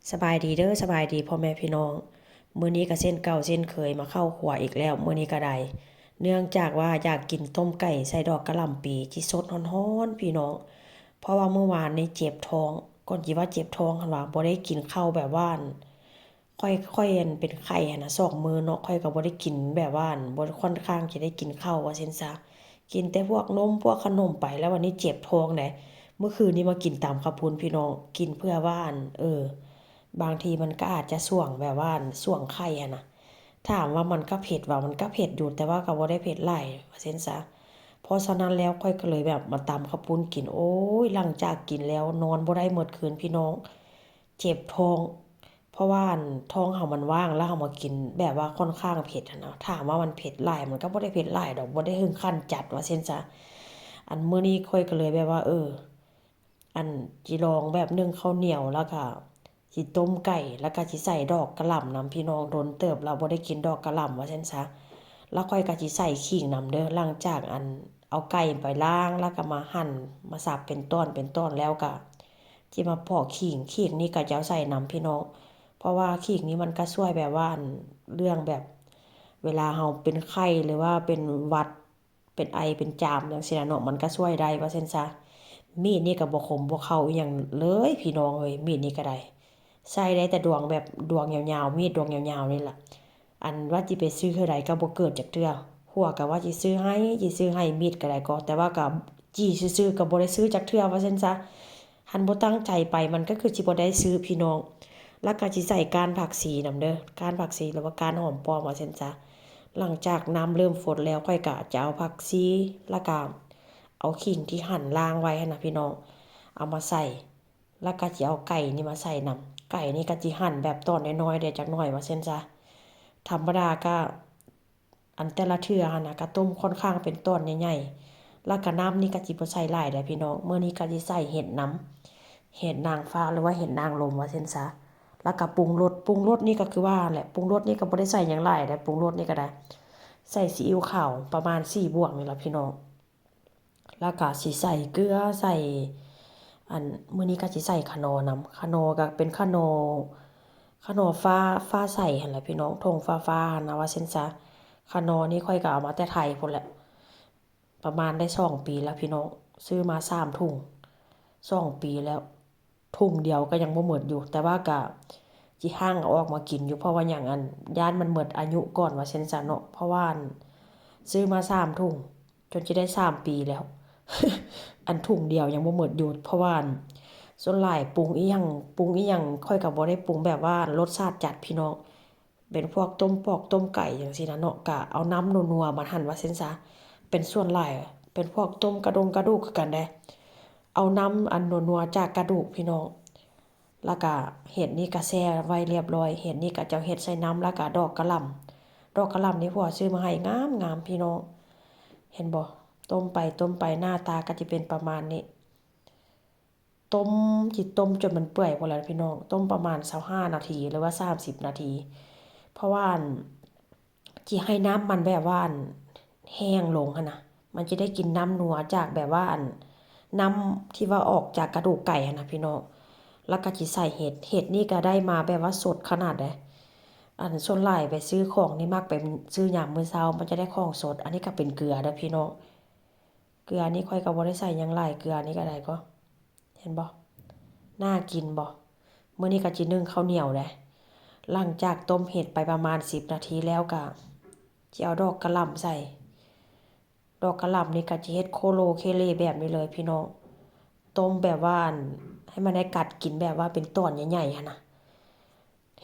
ສະບາຍດີເດີ ສະບາຍດີພໍ່ແມ່ພີ່ນ້ອງ. ມື້ນີ້ກໍເຊັ່ນເກົ່າເຊັ່ນເຄີຍ ມາເຂົ້າຄົວອີກແລ້ວ ມື້ນີ້ກໍໄດ້ ເນື່ອງຈາກວ່າຢາກກິນຕົ້ມໄກ່ໃສ່ດອກກະຫຼ່ຳປີ ທີ່ສົດຮ້ອນໆ ພີ່ນ້ອງ. ເພາະວ່າມື້ວານນີ້ເຈັບທ້ອງ ກ່ອນຊິວ່າເຈັບທ້ອງຫັ້ນວ່າ ບໍ່ໄດ້ກິນເຂົ້າແບບວ່າ ຂ້ອຍ ຂ້ອຍ ອັ່ນ ເປັນໄຂ້ຫັ້ນນະ ສອງມື້ເນາະ ຂ້ອຍກໍບໍ່ໄດ້ກິນແບບວ່າ ອັ່ນ ບໍ່ ຂ້ອນຂ້າງຈະໄດ້ກິນເຂົ້າວ່າຊັ້ນຊະ ກິນແຕ່ພວກນົມພວກຂະໜົມໄປ ແລ້ວວັນນີ້ເຈັບທ້ອງເດ້. ມື້ຄືນນີ້ມາກິນຕຳເຂົ້າປຸ້ນພີ່ນ້ອງ ກິນເພື່ອວ່າ ອັ່ນ ເອີ ບາງທີມັນກໍອາດຈະຊ່ວງແບບວ່າ ອັ່ນ ຊ່ວງໄຂ້ຫັ້ນນະ. ຖາມວ່າມັນກໍເຜັດບໍ່ ມັນກໍເຜັດຢູ່ ແຕ່ວ່າກໍບໍ່ໄດ້ເຜັດຫຼາຍວ່າຊັ້ນຊະ. ເພາະສະນັ້ນແລ້ວຂ້ອຍກໍເລີຍແບບມາຕຳເຂົ້າປຸ້ນກິນ ໂອ້ຍ ຫຼັງຈາກກິນແລ້ວນອນບໍ່ໄດ້ໝົດຄືນພີ່ນ້ອງ ເຈັບທ້ອງ ເພາະວ່າ ອັ່ນ ທ້ອງເຮົາມັນວ່າງ ແລ້ວເຮົາມາກິນແບບວ່າຂ້ອນຂ້າງເຜັດຫັ້ນນະ. ຖາມວ່າມັນເຜັດຫຼາຍ ມັນກໍບໍ່ໄດ້ເຜັດຫຼາຍດອກ ບໍ່ໄດ້ເຖິງຂັ້ນຈັດວ່າຊັ້ນຊະ. ອັ່ນ ມື້ນີ້ຂ້ອຍກໍເລີຍແບບວ່າ ເອີ ອັ່ນ ຊິລອງແບບໜຶ້ງເຂົ້າໜຽວ ແລ້ວກໍຊິຕົ້ມໄກ່ ແລ້ວກໍຊິໃສ່ດອກກະຫຼ່ຳນຳ ພີ່ນ້ອງ ດົນເຕີບແລ້ວບໍ່ໄດ້ກິນດອກກະຫຼ່ຳວ່າຊັ້ນຊະ. ແລ້ວຂ້ອຍກໍຊິໃສ່ຂີງນຳເດີ ຫຼັງຈາກ ອັ່ນ ເອົາໄກ່ໄປລ້າງ ແລ້ວກໍມາຫັ່ນ ມາສັບເປັນຕອນເປັນຕອນແລ້ວກໍ ຊິມາປອກຂີງ ຂີງນີ້ກໍຈະເອົາໃສ່ນຳພີ່ນ້ອງ ເພາະວ່າຂີງນີ້ມັນກໍຊ່ວຍແບບວ່າ ອັ່ນ ເລື່ອງແບບ ເວລາເຮົາເປັນໄຂ້ ຫຼືວ່າເປັນຫວັດ ເປັນໄອ ເປັນຈາມຈັ່ງຊີ້ນະເນາະ ມັນກໍຊ່ວຍໄດ້ວ່າຊັ້ນຊະ. ມີດນີ້ກໍບໍ່ຄົມບໍ່ເຂົ້າອີ່ຫຍັງເລີຍພີ່ນ້ອງເອີຍ ມີດນີ້ກໍໄດ້ ໃຊ້ໄດ້ແຕ່ດວງແບບດວງຍາວໆ ມີດດວງຍາວໆນີ້ລະ. ອັ່ນ ວ່າຊິໄປຊື້ເທື່ອໃດກໍບໍ່ເກີດຈັກເທື່ອ ຜົວກໍວ່າຊິຊື້ໃຫ້ ຊິຊື້ໃຫ້ ມີດກໍໄດ້ກໍ ແຕ່ວ່າກໍຈີ້ຊື່ໆ ກໍບໍ່ໄດ້ຊື້ຈັກເທື່ອວ່າຊັ້ນຊະ. ຄັນບໍ່ຕັ້ງໃຈໄປ ມັນກໍຄືຊິບໍ່ໄດ້ຊື້ພີ່ນ້ອງ. ແລ້ວກໍຊິໃສ່ກ້ານຜັກຊີນຳເດີ ກ້ານຜັກຊີ ຫຼືວ່າກ້ານຫອມປ້ອມວ່າຊັ້ນຊະ. ຫຼັງຈາກນ້ຳເລີ່ມຟົດແລ້ວ ຂ້ອຍກໍຈະເອົາຜັກຊີ ແລ້ວກໍເອົາຂີງທີ່ຫັ່ນລ້າງໄວ້ຫັ້ນນະພີ່ນ້ອງ ເອົາມາໃສ່ ແລ້ວກໍຊິເອົາໄກ່ນີ້ມາໃສ່ນຳ. ໄກ່ນີ້ກໍຊິຫັ່ນແບບຕອນນ້ອຍໆ ເດ ຈັກໜ້ອຍວ່າຊັ້ນຊະ. ທຳມະດາກໍ ອັນ ແຕ່ລະເທື່ອຫັ້ນນະ ກະຕົ້ມຂ້ອນຂ້າງເປັນຕອນໃຫຍ່ໆ ແລ້ວກະນ້ຳນີ້ກະຊິບໍ່ໃສ່ຫຼາຍເດ້ພີ່ນ້ອງ. ມື້ນີ້ກະຊິໃສ່ເຫັດນຳ ເຫັດນາງຟ້າ ຫຼືວ່າເຫັດນາງລົມວ່າຊັ້ນຊະ. ແລ້ວກະປຸງລົດ ປຸງລົດນີ້ກະຄືວ່າຫັ້ນແຫຼະ ປຸງລົດນີ້ກະບໍ່ໄດ້ໃສ່ຫຍັງຫຼາຍເດ້. ປຸງລົດນີ້ກະໄດ້ໃສ່ຊີອິ້ວຂາວປະມານສີ່ບ່ວງນີ້ລະພີ່ນ້ອງ. ແລ້ວກະຊິໃສ່ເກືອ ໃສ່ ອັນ ມື້ນີ້ກະຊິໃສ່ຂະໜໍ່ນຳ. ຂະໜໍ່ກະເປັນຂະໜໍ່ ຂະໜໍ່ຟ້າ ຟ້າໃສຫັ້ນແຫຼະພີ່ນ້ອງ ຖົງຟ້າໆ ຫັ້ນນະ ວ່າຊັ້ນຊະ. ຂະໜໍ່ນີ້ຂ້ອຍກະເອົາມາແຕ່ໄທພຸ້ນແຫຼະ ປະມານໄດ້ສອງປີແລ້ວພີ່ນ້ອງ ຊື້ມາສາມຖົງ ສອງປີແລ້ວ. ຖົງດຽວກໍຍັງບໍ່ໝົດຢູ່ ແຕ່ວ່າກະຊິຫາເອົາອອກມາກິນຢູ່. ເພາະວ່າຫຍັງ ອັນ ຢ້ານມັນໝົດອາຍຸກ່ອນວ່າຊັ້ນຊະເນາະ. ເພາະວ່າ ອັນ ຊື້ມາສາມຖົງ ຈົນຊິໄດ້ສາມປີແລ້ວ ອັນ ຖົງດຽວຍັງບໍ່ໝົດຢູ່. ເພາະວ່າ ອັນ ສ່ວນຫຼາຍປຸງອີ່ຫຍັງ ປຸງອີ່ຫຍັງ ຂ້ອຍກໍບໍ່ໄດ້ປຸງແບບວ່າ ອັນ ລົດຊາດຈັດພີ່ນ້ອງ. ເປັນພວກຕົ້ມປອກຕົ້ມໄກ່ຈັ່ງຊີ້ນະເນາະ ກະເອົານ້ຳນົວໆ ມາຫັ້ນວ່າຊັ້ນຊະ. ເປັນສ່ວນຫຼາຍ ເປັນພວກຕົ້ມກະດົງກະດູກຄືກັນເດ້ ເອົານ້ຳອັນນົວໆ ຈາກກະດູກພີ່ນ້ອງ. ແລ້ວກະເຫັດນີ້ກະແຊ່ໄວ້ລຽບຮ້ອຍ ເຫັດນີ້ກະເຈົ້າເຮັດໃສ່ນ້ຳ ແລ້ວກະດອກກະຫຼ່ຳ ດອກກະຫຼ່ຳນີ້ຜົວຊື້ມາໃຫ້ງາມໆ ພີ່ນ້ອງ ເຫັນບໍ່? ຕົ້ມໄປຕົ້ມໄປ ໜ້າຕາກະຈະເປັນປະມານນີ້. ຕົ້ມ ຊິຕົ້ມຈົນມັນເປື່ອຍພຸ້ນແຫຼະພີ່ນ້ອງ ຕົ້ມປະມານຊາວຫ້ານາທີ ຫຼືວ່າສາມສິບນາທີ ເພາະວ່າ ອັນ ຊິໃຫ້ນ້ຳມັນແບບວ່າ ອັນ ແຫ້ງລົງຫັ້ນນະ ມັນຈະໄດ້ກິນນ້ຳນົວຈາກແບບວ່າ ອັນ ນ້ຳທີ່ວ່າອອກຈາກກະດູກໄກ່ຫັ້ນນະພີ່ນ້ອງ. ແລ້ວກະຊິໃສ່ເຫັດ ເຫັດນີ້ກະໄດ້ມາແບບວ່າສົດຂະໜາດໃດ໋. ອັນ ສ່ວນຫຼາຍໄປຊື້ຂອງນີ້ມັກໄປຊື້ຍາມມື້ເຊົ້າ ມັນຈະໄດ້ຂອງສົດ. ອັນນີ້ກະເປັນເກືອເດີພີ່ນ້ອງ ເກືອນີ້ຂ້ອຍກໍບໍ່ໄດ້ໃສ່ຫຍັງຫຼາຍ ເກືອນີ້ກໍໄດ້ກໍ ເຫັນບໍ່? ໜ້າກິນບໍ່? ມື້ນີ້ກໍຊິໜຶ້ງເຂົ້າໜຽວແຫຼະ. ຫຼັງຈາກຕົ້ມເຫັດໄປປະມານສິບນາທີແລ້ວ ກໍຊິເອົາດອກກະຫຼ່ຳໃສ່. ດອກກະຫຼ່ຳນີ້ກໍຊິເຮັດໂຄໂລເຄເລແບບນີ້ເລີຍພີ່ນ້ອງ. ຕົ້ມແບບວ່າ ອັນ ໃຫ້ມັນໄດ້ກັດກິນແບບວ່າເປັນຕອນໃຫຍ່ໆ ຫັ້ນນະ.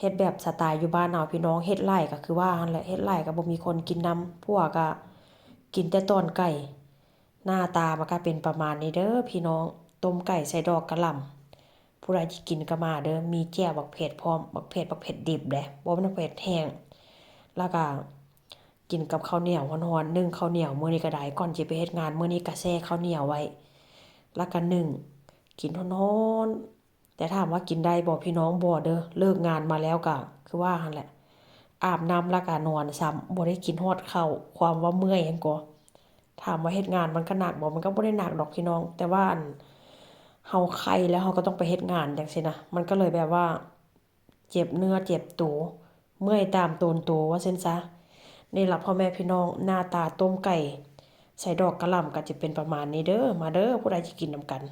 ເຮັດແບບສະໄຕຢູ່ບ້ານເຮົາພີ່ນ້ອງ ເຮັດຫຼາຍກໍຄືວ່າຫັ້ນແຫຼະ ເຮັດຫຼາຍກໍບໍ່ມີຄົນກິນນຳ ຜົວກໍກິນແຕ່ຕອນໄກ່. ໜ້າຕາມັນກໍເປັນປະມານນີ້ເດີພີ່ນ້ອງ ຕົ້ມໄກ່ໃສ່ດອກກະຫຼ່ຳ. ຜູ້ໃດຊິກິນກໍມາເດີ ມີແຈ່ວບັກເຜັດພ້ອມ ບັກເຜັດ ບັກເຜັດດິບເດ້ ບໍ່ແມ່ນບັກເຜັດແຫ້ງ. ແລ້ວກໍກິນກັບເຂົ້າໜຽວຮ້ອນໆ ໜຶ້ງເຂົ້າໜຽວມື້ນີ້ກໍໄດ້ ກ່ອນຊິໄປເຮັດງານມື້ນີ້ກໍແຊ່ເຂົ້າໜຽວໄວ້ ແລ້ວກໍໜຶ້ງກິນຮ້ອນໆ. ແຕ່ຖາມວ່າກິນໄດ້ບໍ່ພີ່ນ້ອງ? ບໍ່ເດີ ເລີກງານມາແລ້ວກະຄືວ່າຫັ້ນແຫຼະ ອາບນ້ຳແລ້ວກະນອນຊ້ຳ ບໍ່ໄດ້ກິນຮອດເຂົ້າ ຄວາມວ່າເມື່ອຍຫັ້ນກໍ. ຖາມວ່າເຮັດງານມັນກະໜັກບໍ່? ມັນກະບໍ່ໄດ້ໜັກດອກພີ່ນ້ອງ ແຕ່ວ່າ ອັນ ເຮົາໄຄແລ້ວເຮົາກໍຕ້ອງໄປເຮັດງານຈັ່ງຊີ້ນະ ມັນກໍເລີຍແບບວ່າ ເຈັບເນື້ອເຈັບໂຕ ເມື່ອຍຕາມໂຕນໂຕ ວ່າຊັ້ນຊະ. ນີ້ລະພໍ່ແມ່ພີ່ນ້ອງ ໜ້າຕາຕົ້ມໄກ່ໃສ່ດອກກະຫຼ່ຳກໍຈະເປັນປະມານນີ້ເດີ້. ມາເດີ້ ຜູ້ໃດຊິກິນນຳກັນ.